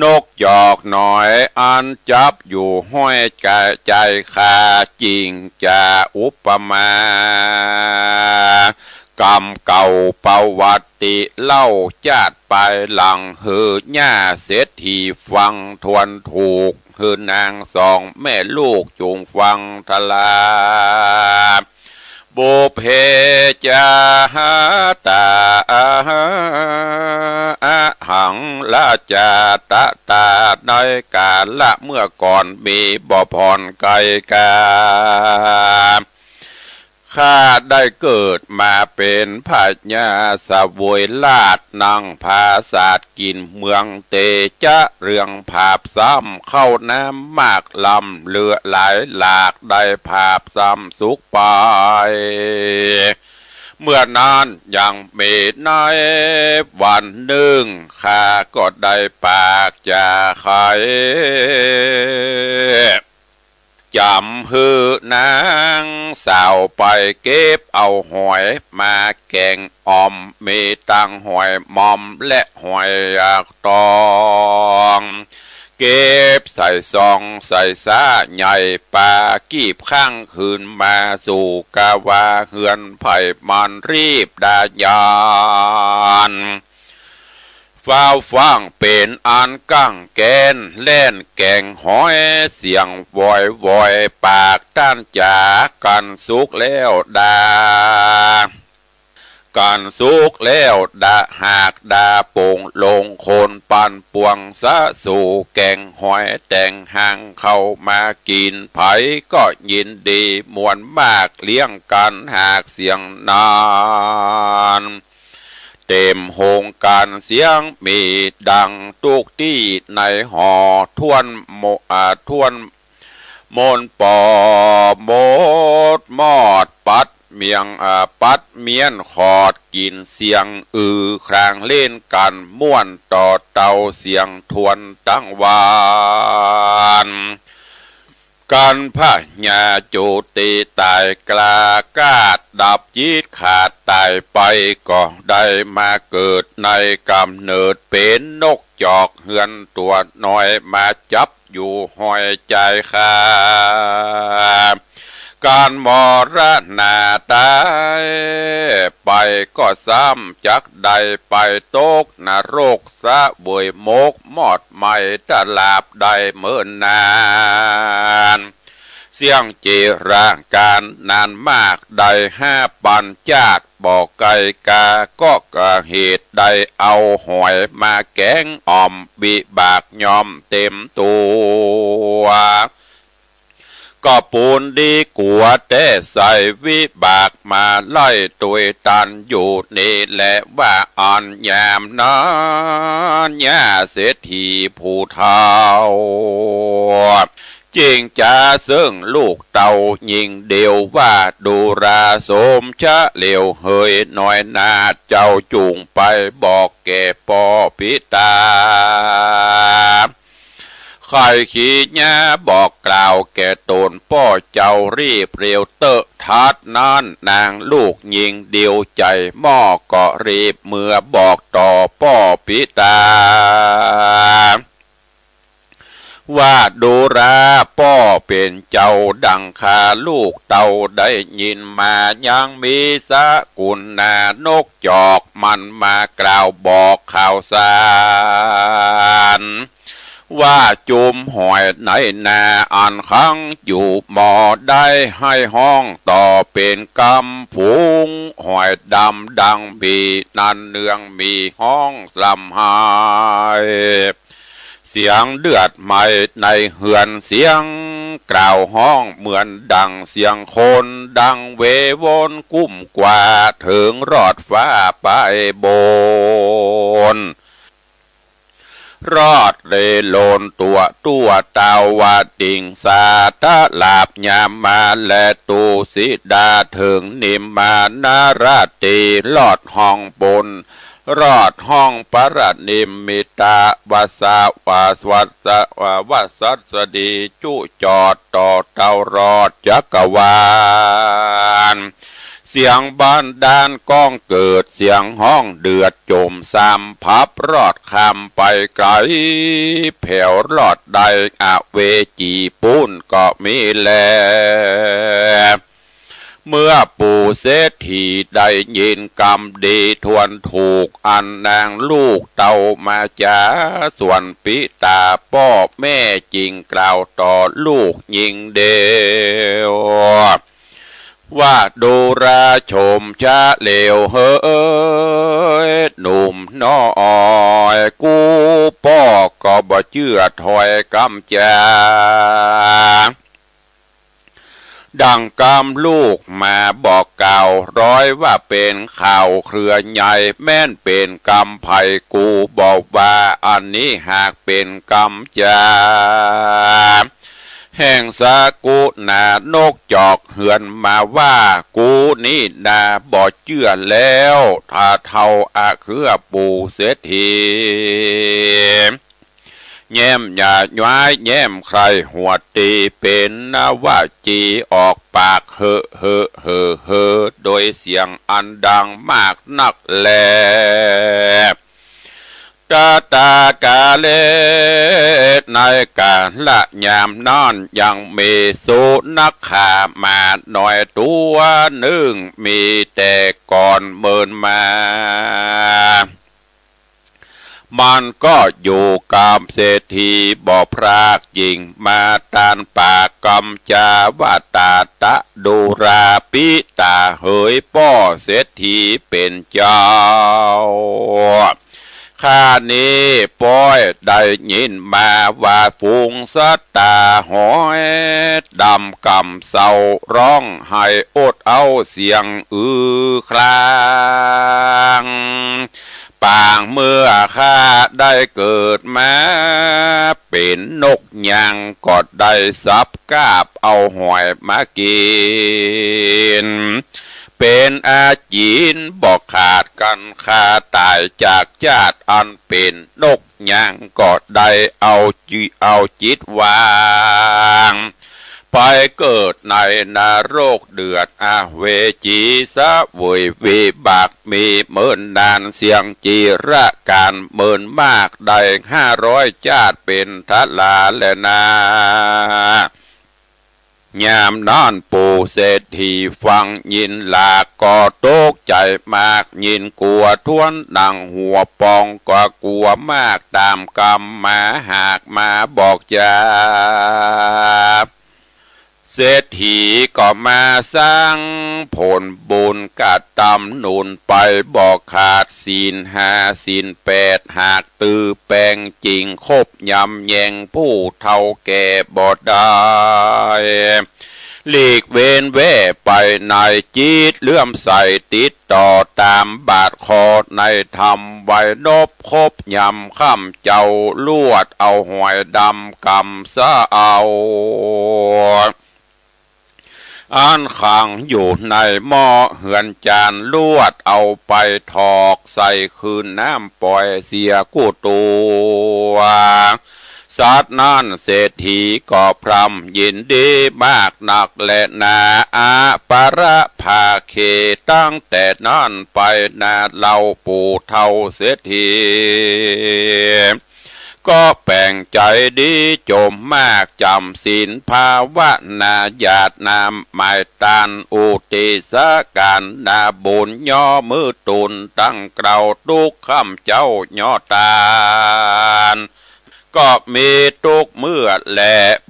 นกจอกน้อยอันจับอยู่ห้อยกะใจ๋ข้า จิ่งจะอุปมา กำเก่าประวัติเล่าจาติปายหลัง หื้อย่าเศรษฐีฟังทวนถูก หื้อนางสองแม่ลูกจุ่งฟังทรา บุพเพจาตา อะหังราชาตะตา ในกาละเมื่อก่อนมีบ่ผ่อนไกลกา ข้าได้เกิดมาเป๋นพญาเสวยราช นั่งผาสาทกิ๋นเมือง เตจะเรืองผาบซ้ำ ข้าวน้ำมากล้ำเหลือหลายหลาก ได้ผาบซ้ำสุขไป เมื่อนั้นยังมีในวันนึ่ง ข้าก็ได้ปากจาใค่ จ๋ำหื้อนางสาวไปเก็บเอาหอยมาแก๋งอ่อม มีตังหอยมอมและหอยตอง เก็บใส่ซองใส่ซ้าใหญ่ ปากีบข้างคืนมาสู่กาวาเฮือนไผมันรีบดายาน ฟ้าวฟ้างเป๋นอันกั้งแก๋น แล่นแก๋งหอยเสียงวอยวอย ปากต้านจ๋า กั๋นสุกแล้วดา กั๋นสุกแล้วดา หากดาโป่งลงคนปันปวงสะสู่แก๋งหอย แต่งหางเข้ามากิ๋น ไผก็ยินดีม่วนมาก เลี้ยงกั๋นหากเสียงนั้น เต๋มโฮงก๋านเสียงมีดังตุ๊กตี้ในหอ ถ้วนโม อ่า ถ้วนมนปอหมดมอด ปัดเมียง อ่า ปัดเมี้ยนขอดกิ๋น เสียงอือครางเล่นกั๋นม่วนต่อเตา เสียงทวนตังวาน กั๋นพญาจุติต๋ายกล้ากาด ดับจิตขาดต๋ายไป ก็ได้มาเกิดในก๋ำเนิดเป๋นนกจอก เฮือนตั๋วน้อยมาจับอยู่ห้อยจายคา ก๋านมรณาต๋ายไปก็ซ้ำจักได้ไปตกนรก เสวยหมกมอดไหม้ตราบได้เมินนาน เสี้ยงจิระก๋านนานมาก ได้ห้าปันจาติ บ่ไกลกา ก็กะเหตุได้เอาหอยมาแก๋งอ่อม วิบากย่อมเต๋มตั๋ว ก็ปูนดีกั๋วแต๊ใส่ วิบากมาไล่ตวยตันอยู่นี่แล ว่าอันยามนั้นญาเศรษฐีผู้เฒ่า จิ่งจ๋าเซิ่งลูกเต้าญิงเดียว ว่าดูราสมชะเหลียวเหย น้อยหน้าเจ้าจุ่งไปบอกแก่ป้อปิต๋า ใค่ขีญาบอกกล่าวแก่ต๋นป้อเจ้ารีบเร็วเต๊อะ ทัดนั้นนางลูกญิงเดียวใจ๋หม้อ ก็รีบเมือบอกต่อป้อปิต๋า ว่าดูราป้อเป๋นเจ้าดังข้าลูกเต้าได้ยินมา ยังมีสกุณนานกจอกมันมากล่าวบอกข่าวสาร ว่าจุมหอยในนาอันขังอยู่หม้อได้ให้ฮ้องต่อเป๋นกำฝูง หอยดำดังหมีนั้นเนืองหมีฮ้องสำหาย เสียงเดือดไหม้ในเฮือน เสียงกล่าวฮ้องเหมือนดังเสียงคน ดังเววนกุ้มกว่าเถิงรอดฟ้าไปบน รอดเลโลนตั๋วตั้วตาวติงสา ตะหลาบยามาและตูสิดา เถิงนิมมานารตี รอดห้องบน รอดห้องปรนิมมิตา วัสสะ วัสสะ วัสสะ วัสสะดีจุจอดต่อเต้ารอดจักรวาล เสียงบันดาลก้องเกิด เสียงฮ้องเดือดจมซ้ำ พับรอดข้ามไปไก๋ แผวรอดได้อเวจีปู้นก็มีแล เมื่อปู่เศรษฐีได้ยินกำดีทวนถูก อันนางลูกเต้ามาจาสวนปิต๋าป้อแม่ จิ่งกล่าวต่อลูกญิงเดียว ว่าดูราชมชะเหลียวเหย หนุ่มน้อยกู้ป้อก็บ่เจื้อถ้อยกำจา ดังกำลูกมาบอกกล่าว ร้อยว่าเป๋นข่าวเครือใหญ่ แม่นเป๋นกำใผกูบ่ว่า อันนี้หากเป๋นกำจา แห่งสกุณานกจอกเฮือนมาว่า กูนี้นาบ่เจื้อแล้ว ถ้าเฒ่าอะเคือปู่เศรษฐี แย้มหย่าย้ายแย้มใคร่หัวตี เป๋นนวจีออกปาก เหอะเหอะเหอะเหอะ โดยเสียงอันดังมากนักแล ตะตากาเล ในกาละยามนั้น ยังมีสุนัขขาหมาน้อยตั๋วนึ่ง มีแต่ก่อนเมินมา มันก็อยู่กับเศรษฐีบ่พราก ยิ่งมาตานปากกำจาว่า ตาตะดูราปิตาเหย ป้อเศรษฐีเป๋นเจ้า ข้านี้ป้อยได้ยินมาว่า ฝูงสัตว์ต๋าหอยดำก่ำเซา ฮ้องไห้อดเอาเสียงอือคราง ปางเมื่อข้าได้เกิดมาเป๋นนกยาง ก็ได้สับกาบเอาหอยมากิ๋น เป๋นอาจิณบ่ขาดกั๋น ข้าต๋ายจากจาติอันเป๋นนกยาง ก็ได้เอาจิ เอาจิตวาง ไปเกิดในนรกเดือดอเวจี เสวยวิบากมีเมินนาน เสี้ยงจิรกาลเมินมาก ได้ห้าร้อยจาติเป๋นทราแลนา ยามนั้นปู่เศรษฐีฟังยินหลาก ก็ตกใจ๋มาก ยินกั๋วถ้วนหนังหัวปอง ก็กั๋วมาก ต๋ามกำมาหากมาบอกจา เศรษฐีก็มาสร้างผลบุญกระตำหนุนไปบ่ขาด ศีลห้าศีลแปดหาก ตื้อแป๋งจิ่งคบยำแยง ผู้เฒ่าแก่บ่ได้ หลีกเว้นแว่ไปใน จิตเลื่อมใสติดต่อต๋ามบาทคอในธรรม ไหวนบคบยำค่ำเจ๊า ลวดเอาหอยดำก่ำเซา อันขังอยู่ในหม้อเฮือนจาน ลวดเอาไปถอกใส่คืนน้ำป่อยเสียกู้ตั๋ว สัตว์นั้นเศรษฐีก็พร่ำยินดีมากนักแลนา อปรภาเข ตั้งแต่นั้นไปนา เฮาปู่เฒ่าเศรษฐี ก็แป๋งใจ๋ดีจมมาก จ๋ำศีลภาวนา หยาดน้ำหมายตาน อุทิศก๋านนาบุญ ย่อมือตูนตั้งเกล้า ตุ๊กค่ำเจ๊าย่อตาน ก็มีตุ๊กเมื่อแล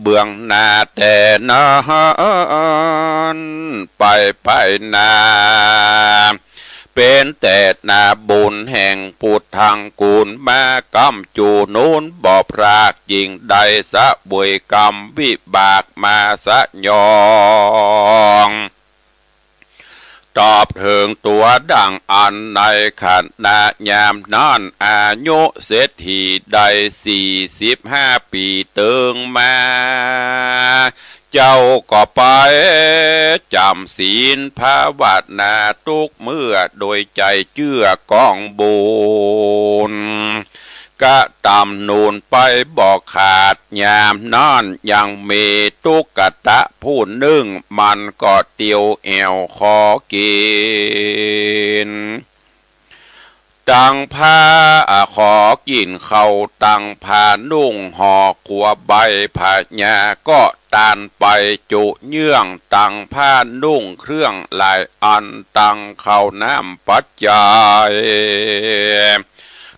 เบื้องหน้าแต่นั้นไปไปนา เป๋นแต่นาบุญแห่งพุทธังกูลมา ก้ำจู๋นูนบ่พราก ยิ่งได้เสวยกรรมวิบากมาสยอง ตอบเถิงตั๋วดั่งอั้น ในขณะยามนั้น อายุเศรษฐีได้สี่สิบห้าปี๋เติงมา เจ้าก็ไปจ๋ำศีลภาวนาตุ๊กเมื่อ โดยใจ๋เจื้อกองบุญ กระตำหนุนไปบ่ขาด ยามนั้นยังมีตุ๊กตะผู้นึ่ง มันก็เตียวแอ่วขอกิ๋น ตังผ้าขอกิ๋นข้าว ตังผ้านุ่งห่อขัวใบ พญาก็ตานไปจุเยื่อง ตังผ้านุ่งเครื่องหลายอัน ตังข้าวน้ำปัจจัย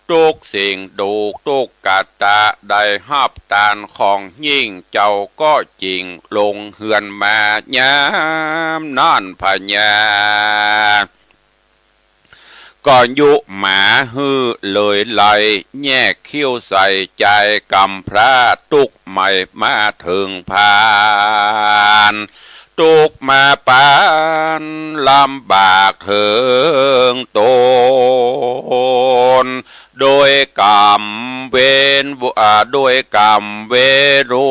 ตุ๊กสิ่งดูกตุ๊กตะได้ฮับตานของยิ่ง เจ้าก็จิ่งลงเฮือนมายามนั้นพญา ก็ยุหมาหื้อเลยไล่ แยกคิ้วใส่จายกำพร้า ตุ๊กใหม่มาเถิงพาน ตุ๊กมาปานลำบากเถิงตน โดยกำเวร อ่า โดยกำเวรุ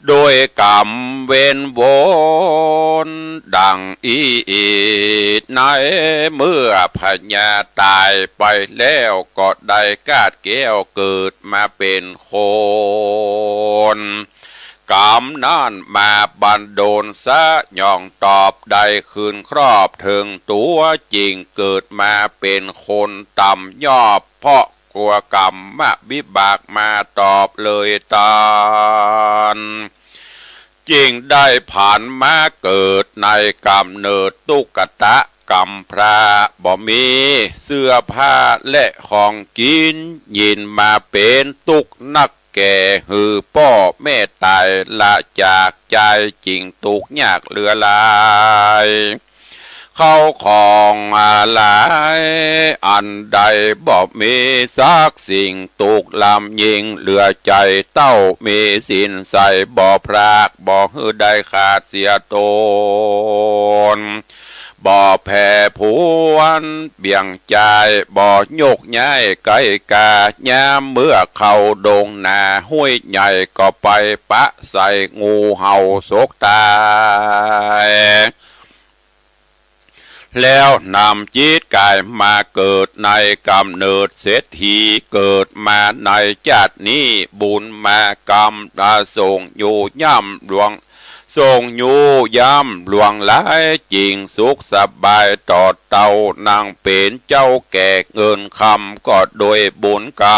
โดยกำเว้นวนดังอี้ ในเมื่อพญาต๋ายไปแล้วก็ได้กาดแก้วเกิดมาเป๋นคน กำนั้นมาบันดลสยองตอบได้คืนครอบเถิงตั๋วจริง เกิดมาเป๋นคนต่ำยอบ เพราะกั๋วกรรมวิบากมาตอบเลยตาน จึงได้ผันมาเกิดในก๋ำเนิดตุ๊กตะกำพร้า บ่มีเสื้อผ้าและของกิ๋น ยินมาเป๋นตุ๊กข์นักแก่ หื้อป้อแม่ต๋ายละจากจาย จึงตุ๊กข์ยากเหลือหลาย เข้าของหลายอันใดบ่มีสักสิ่ง ตุ๊กข์ลำยิ่งเหลือใจ๋ เต้ามีสินใสบ่พราก บ่หื้อได้ขาดเสียตน บ่แผ่ผวนเบี่ยงจาย บ่โยกย้ายไกลกา ยามเมื่อเข้าดงนาห้วยใหญ่ ก็ไปปะใส่งูเห่าสกต๋าย แล้วนำจิตก๋ายมาเกิดในก๋ำเนิดเศรษฐี เกิดมาในจาตินี้บุญมากำ อ่า ส่งอยู่ย่ำหลวง ส่งอยู่ย่ำหลวงหลาย จึงสุขสบายต่อเต้า นั่งเป๋นเจ้าแก่เงินคำ ก็โดยบุญกำ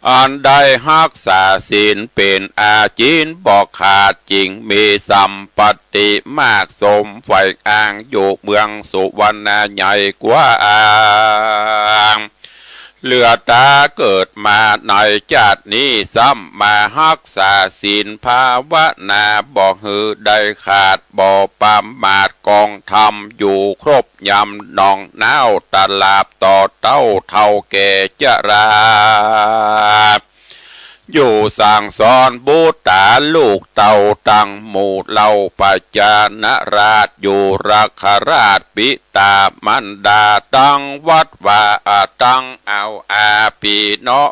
อันได้ฮักษาศีลเป๋นอาจินบ่ขาด จึงมีสัมปติมากสมใฝ่อ้าง อยู่เมืองสุวรรณาใหญ่กว้าง เหลือต๋าเกิดมาในจาตินี้ ซ้ำมาฮักษาศีลภาวนา บ่หื้อได้ขาด บ่ประมาทกองธรรม อยู่ครบ ยำหนองน้าวตะหลาบต่อเต้าเฒ่าแก่จรา อยู่สั่งสอนบุตราลูกเต้าตังหมู่เหล่า ประชานาราชอยู่รักขราช ปิตามารดาตังวัดวา ตังเอาอาปี้น้อ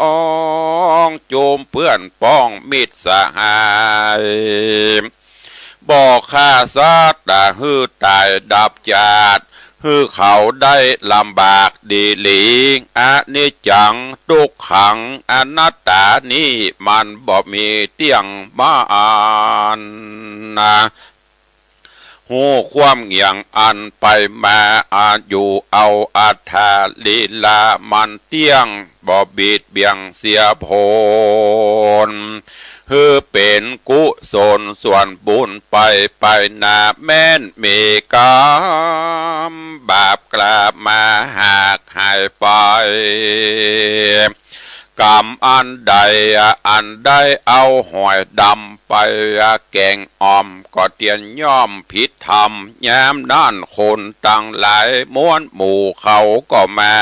ง จุมเปื้อนป้องมิตรสหาย บ่ฆ่าสัตว์หื้อต๋ายดับจาติ หื้อเขาได้ลำบากดีหลี อนิจจัง ตุ๊กขัง อนัตตา นี้มันบ่มีเตี้ยงบ่อั้นนา ฮู้ความเหยียงอันไปมา อายุเอาอัตถาลีลามันเตี้ยง บ่บิดเบี่ยงเสียผล หื้อเป๋นกุศลส่วนบุญไป ไปหน้าแม้นมีกรรมบาปกล้ามาหากหายไป กรรมอันใดอันได้เอาหอยดำไปแก๋งอ่อม ก็เตียนย่อมผิดธรรม ยามนั้นคนตังหลายมวลหมู่เขาก็มา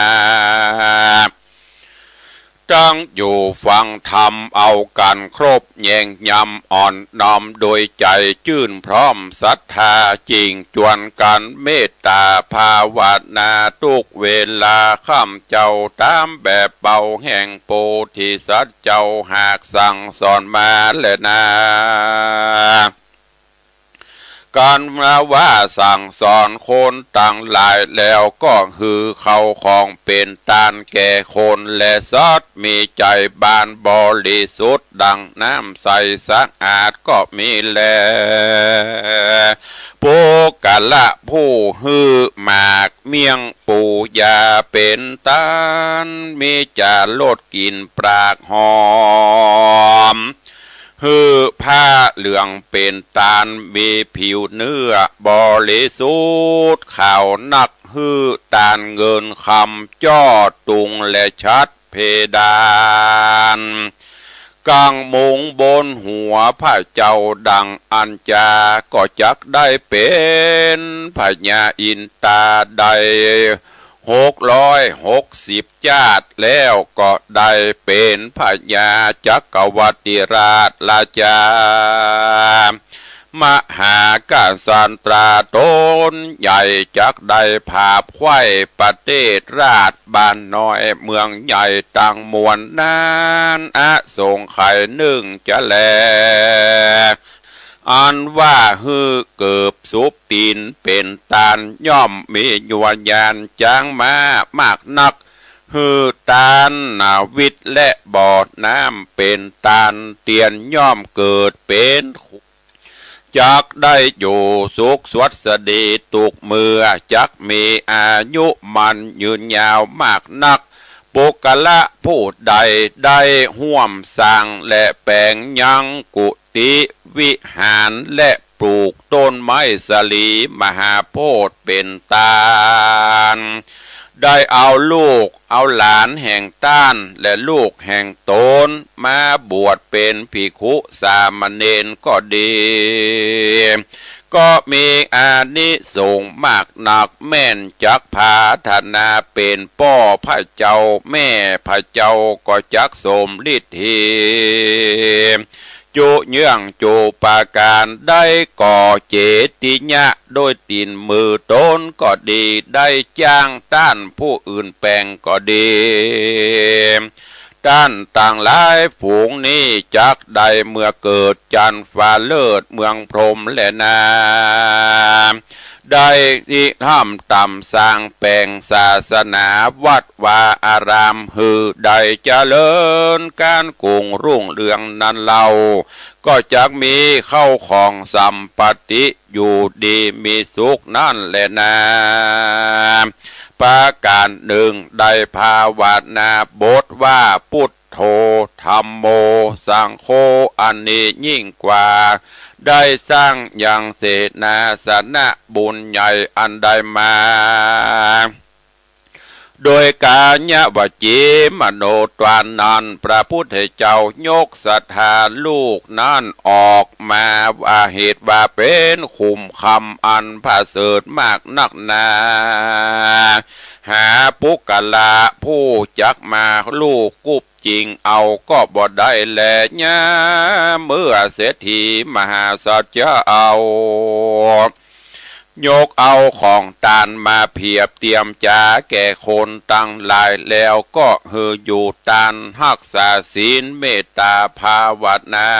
ตั้งอยู่ฟังธรรมเอากั๋นครบ แยงยำอ่อนน้อมโดยใจ๋จื้นพร้อมศรัทธา จึงจวนกั๋นเมตต๋าภาวนา ตุ๊กเวลาค่ำเจ้า ต๋ามแบบเป่าแห่งโพธิสัตว์เจ้า หากสั่งสอนมาแลนา กั๋นว่าสั่งสอนคนตังหลายแล้ว ก็หื้อเข้าของเป๋นตานแก่คนและสัตว์ มีใจ๋บานบริสุทธิ์ดั่งน้ำใสสะอาดก็มีแล ปุคคละผู้หื้อหมากเมี่ยงปูยาเป๋นตาน มีจารสกลิ่นปากหอม หื้อผ้าเหลืองเป๋นตาน มีผิวเนื้อบริสุทธิ์ขาวนัก หื้อตานเงินคำจ้อตุงและฉัตรเพดาน กังมุงบนหัวพระเจ้าดั่งอั้นจา ก็จักได้เป๋นพญาอินทราได้ หกร้อยหกสิบจาติ แล้วก็ได้เป๋นพญาจักรวรรดิราชราชา มหากษัตราต๋นใหญ่ จักได้ผาบไขว้ประเทศราชบ้านน้อยเมืองใหญ่ตังมวลนั้น อสงไขยนึ่งจะแล อันว่าหื้อเกิบสุบตี๋นเป๋นตาน ย่อมมียัวญาณจ๊างม้ามากนัก หื้อตานนาวิดและบ่อน้ำเป๋นตาน เตียนย่อมเกิดเป๋น จักได้อยู่สุขสวัสดีตุ๊กเมื่อ จักมีอายุมั่นยืนยาวมากนัก ปุคคละผู้ใดได้ฮ่วมสร้างและแป๋งยังกุฏิวิหาร และปลูกต้นไม้สาลีมหาโพธิ์เป๋นตาน ได้เอาลูกเอาหลานแห่งต้านและลูกแห่งต๋นมาบวชเป๋นภิกขุสามเณรก็ดี ก็มีอานิสงส์มากนัก แม่นจักผาถนาเป๋นป้อพระเจ้าแม่พระเจ้า ก็จักสมฤทธี จุเยื่องจุปาการ ได้ก่อเจติยะด้วยตี๋นมือต๋นก็ดี ได้จ้างต้านผู้อื่นแป๋งก็ดี ต้านตังหลายฝูงนี้จักได้เมื่อเกิดจันทร์ฟ้าเลิศเมืองพรหมแลนา ได้ริเริ่มต๋ามสร้างแป๋งศาสนาวัดวาอาราม หื้อได้เจริญก้านกุ่งรุ่งเรืองนั้นเล่า ก็จักมีเข้าของสัมปัตติอยู่ดีมีสุขนั้นแลนา ประก๋านนึ่งได้ภาวนาบทว่า พุทโธ ธัมโม สังโฆ อันนี้ยิ่งกว่า ได้สร้างยังเสนาสนะบุญใหญ่อันได้มา โดยก๋ายวจีมโนทวารนั้น พระพุทธเจ้ายกศรัทธาลูกนั้นออกมาว่าเหตุว่าเป๋นขุมคำอันประเสริฐมากนักหนา หาปุคคละผู้จักมาลูบกุบจิ่งเอาก็บ่ได้แล ยามเมื่อเศรษฐีมหาสัจจะเอา ยกเอาของตานมาเผียบเตียมจ๋าแก่คนตังหลายแล้ว ก็หื้ออยู่ตานฮักษาศีลเมตตาภาวนา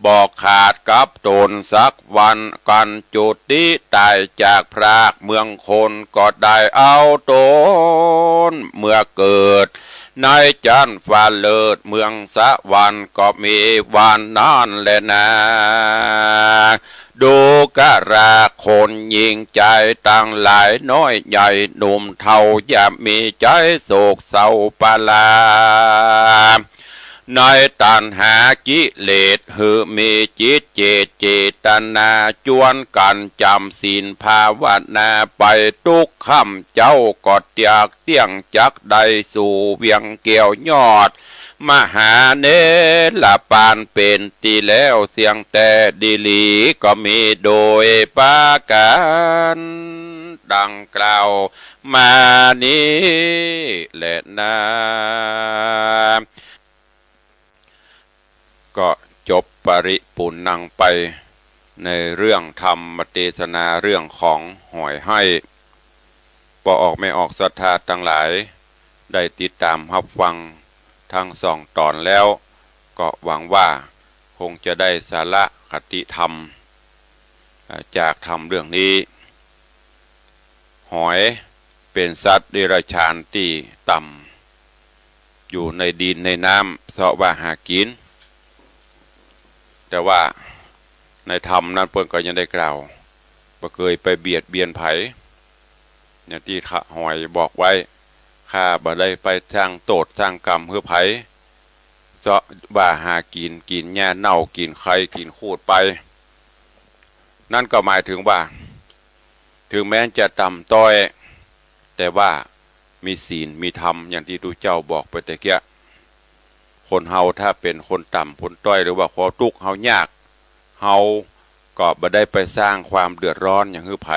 บ่ขาดกับต๋นสักวัน กันจุติต๋ายจากพรากเมืองคน ก็ได้เอาต๋นเมื่อเกิด ในจันทร์ฟ้าเลิศเมืองสวรรค์ ก็มีวันนั้นแลนา ดูกราคนหญิงจายตังหลาย น้อยใหญ่หนุ่มเฒ่า อย่ามีใจ๋โศกเศร้าปลา ในตัณหากิเลส หื้อมีจิตเจตเจตนา จวนกั๋นจ๋ำศีลภาวนาไป ตุ๊กค่ำเจ๊าก็อยากเตี้ยง จักได้สู่เวียงแก้วยอดมหาเนรปานเป๋นตี้แล้ว เสี้งแต่ดีหลีก็มีโดยประก๋านดังกล่าวมานี้แลนา ก็จบปริปูรณ์ไปในเรื่องธรรมเตสนาเรื่องของหอยไห้ ป้อออกแม่ออกศรัทธาตังหลายได้ติดต๋ามฮับฟังตึงสองต๋อนแล้ว ก็หวังว่าคงจะได้สาระคติธรรม อ่า จากธรรมเรื่องนี้ หอยเป๋นสัตว์เดรัจฉานตี้ต่ำ อยู่ในดินในน้ำเซาะว่าหากิ๋น แต่ว่าในธรรมนั้นเปิ้นก็ยังได้กล่าว บ่เกยไปเบียดเบียนใผ อย่างตี้หอยบอกไว้ ข้าบ่ได้ไปสร้างโต้ษสร้างกรรมหื้อใผ เซาะว่าหากิ๋น กิ๋นหญ้าเน่า กิ๋นใค กิ๋นคูดไป นั่นก็หมายถึงว่า ถึงแม้จะต่ำต้อย แต่ว่ามีศีลมีธรรม อย่างตี้ตุ๊เจ้าบอกไปตะเกียะ คนเฮาถ้าเป๋นคนต่ำคนต้อย หรือว่าความตุ๊กข์เฮายาก เฮาก็บ่ได้ไปสร้างความเดือดร้อนหยังหื้อใผ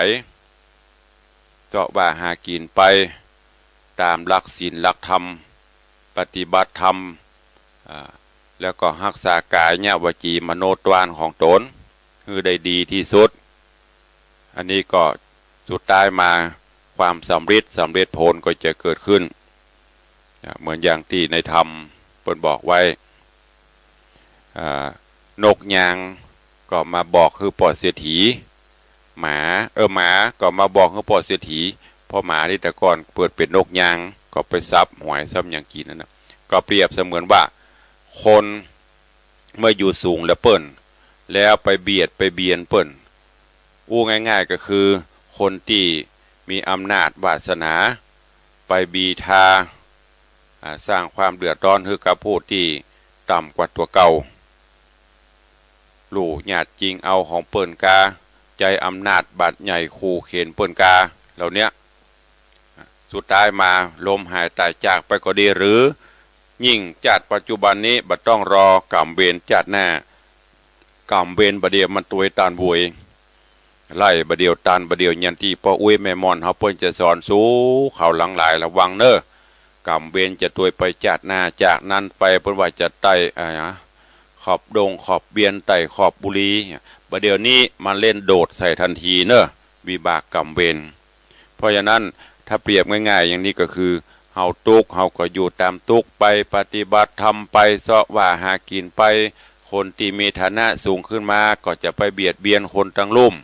เซาะว่าหากิ๋นไปต๋ามหลักศีลหลักธรรม ปฏิบัติธรรม อ่า แล้วก็ฮักษากายะวจีมโนทวารของต๋นหื้อได้ดีตี้สุด อันนี้ก็สุดท้ายมาความสำริดสำเร็จผลก็จะเกิดขึ้น อ่า เหมือนอย่างตี้ในธรรมเปิ้นบอกไว้ อ่า นกยางก็มาบอกหื้อป้อเศรษฐี หมา เออ หมาก็มาบอกหื้อป้อเศรษฐี เพราะหมานี่แต่ก่อนเปิ้นเป๋นนกยาง ก็ไปสับหอยสับหยังกิ๋นนั่นน่ะ ก็เปรียบเสมือนว่าคนเมื่ออยู่สูงแล้วเปิ้น แล้วไปเบียดไปเบียนเปิ้น อู้ง่ายๆ ก็คือคนตี้มีอำนาจวาสนา ไปบีทา อ่า สร้างความเดือดร้อนหื้อกับผู้ตี้ต่ำกว่าตั๋วเก่า ลู่หยาดจิงเอาของเปิ้นกา ใจ๊อำนาจบาดใหญ่ขู่เข็ญเปิ้นกา เหล่าเนี้ย สุดท้ายมาล้มหายต๋ายจากไปก็ดี หรือยิ่งจาติปัจจุบันนี้บ่ต้องรอกรรมเวรจาติหน้า กรรมเวรบ่าเดี่ยวมันตวยตานโวย ไล่บ่าเดี่ยวตานบ่าเดี่ยว อย่างตี้ป้ออุ๊ยแม่หม่อนเฮาเปิ้นจะสอนสู่เขาหลังหลาย ระวังเน่อ กรรมเวรจะตวยไปจาติหน้า จากนั้นไปเปิ้นว่าจะไต่ อ่า ขอบดงขอบเบียน ไต่ขอบบุรี บ่าเดี่ยวนี้มันเล่นโดดใส่ทันทีเน่อ วิบากกรรมเวร เพราะฉะนั้นถ้าเปรียบง่ายๆ อย่างนี้ก็คือ เฮาตุ๊กข์เฮาก็อยู่ต๋ามตุ๊กข์ไป ปฏิบัติธรรมไป เซาะว่าหากิ๋นไป คนตี้มีฐานะสูงขึ้นมาก็จะไปเบียดเบียนคนตังลุ่ม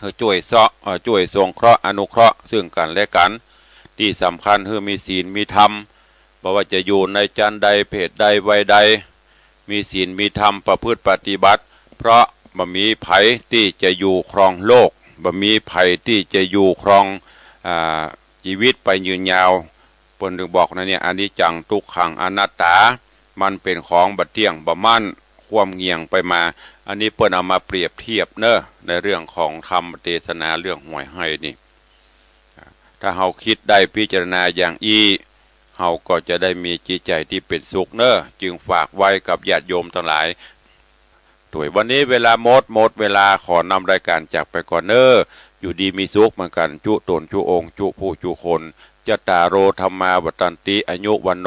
หื้อจ้วยเซาะ เอ่อ จ้วยสงเคราะห์อนุเคราะห์ซึ่งกั๋นและกั๋น ตี้สำคัญหื้อมีศีลมีธรรม บ่ว่าจะอยู่ในจันทร์ใดเพศใดวัยใด มีศีลมีธรรมประพฤติปฏิบัติ เพราะบ่มีใผตี้จะอยู่ครองโลก บ่มีใผตี้จะอยู่ครอง อ่า จีวิตไปยืนยาว เปิ้นถึงบอกนะเนี่ย อนิจจัง ทุกขัง อนัตตา มันเป๋นของบ่เตี้ยง บ่มั่น คว่ำเหงี่ยงไปมา อันนี้เปิ้นเอามาเปรียบเทียบเน่อ ในเรื่องของธรรมเตสนาเรื่องหวยไฮ่นี่ ถ้าเฮากึ๊ดได้พิจารณาอย่างอี้ เฮาก็จะได้มีจิตใจ๋ตี้เป๋นสุขเน่อ จึงฝากไว้กับญาติโยมตังหลาย ตวยวันนี้เวลาหมด หมดเวลา ขอนำรายก๋านจากไปก่อนเน่อ อยู่ดีมีสุขเหมือนกั๋น จุต๋นจุองค์ จุผู้จุคน จัตตาโร ธัมมา วัฑฒันติ อายุ วัณโณ